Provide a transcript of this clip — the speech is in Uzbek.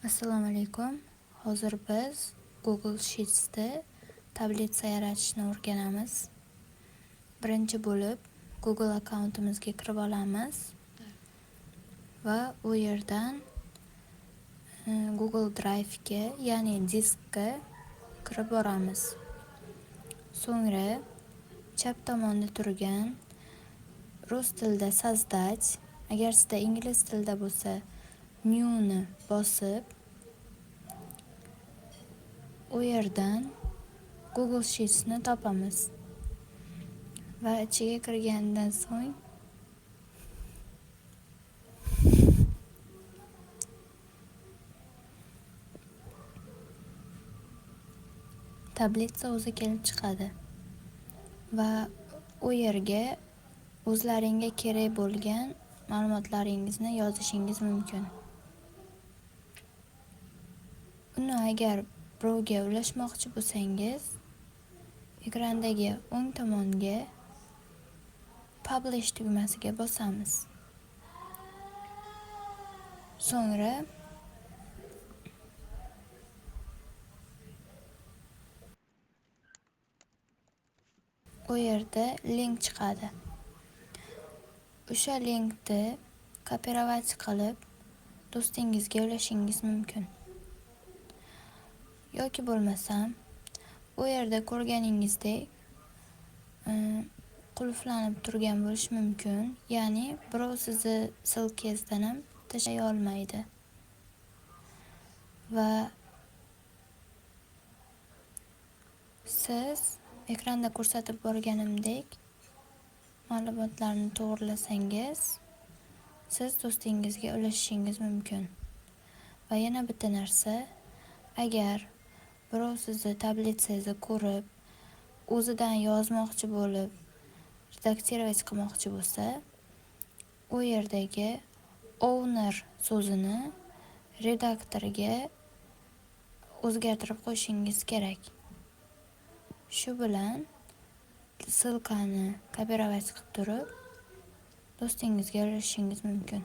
Assalomu alaykum. Hozir biz Google Sheets'da tablitsa yaratishni o'rganamiz. Birinchi bo'lib Google akkauntimizga kirib olamiz va u yerdan Google Drive'ga, ya'ni diskka kirib boramiz. So'ngra chap tomonda turgan rus tilida "Создать", agar sizda ingliz tilida bo'lsa, "New"ni bosib, u yerdan Google Sheets'ni topamiz. Va ichiga kirgandan so'ng tablitsa o'zi kelib chiqadi. Va u yerga o'zlaringga kerak bo'lgan ma'lumotlaringizni yozishingiz mumkin. Uni agar birovga ulashmoqchi bo'lsangiz, ekrandagi o'ng tomonga "Publish" tugmasiga bosamiz. So'ngra u yerda link chiqadi. O'sha linkni копировать qilib do'stingizga ulashingiz mumkin. Yoki bo'lmasam, u yerda ko'rganingizdek, qulflanib turgan bo'lishi mumkin. Ya'ni birov sizni ссылка ngizdan ham tashlay olmaydi. Va siz ekranda ko'rsatib borganimdek ma'lumotlarni to'g'rilasangiz, siz do'stingizga ulashishingiz mumkin. Va yana bitta narsa, agar birov sizni tablitsangizni ko'rib, o'zidan yozmoqchi bo'lib, редактировать qilmoqchi bo'lsa, u yerdagi "owner" so'zini redaktorga o'zgartirib qo'yishingiz kerak. Shu bilan ссылка ni копировать qilib turib, do'stingizga ulashishingiz mumkin.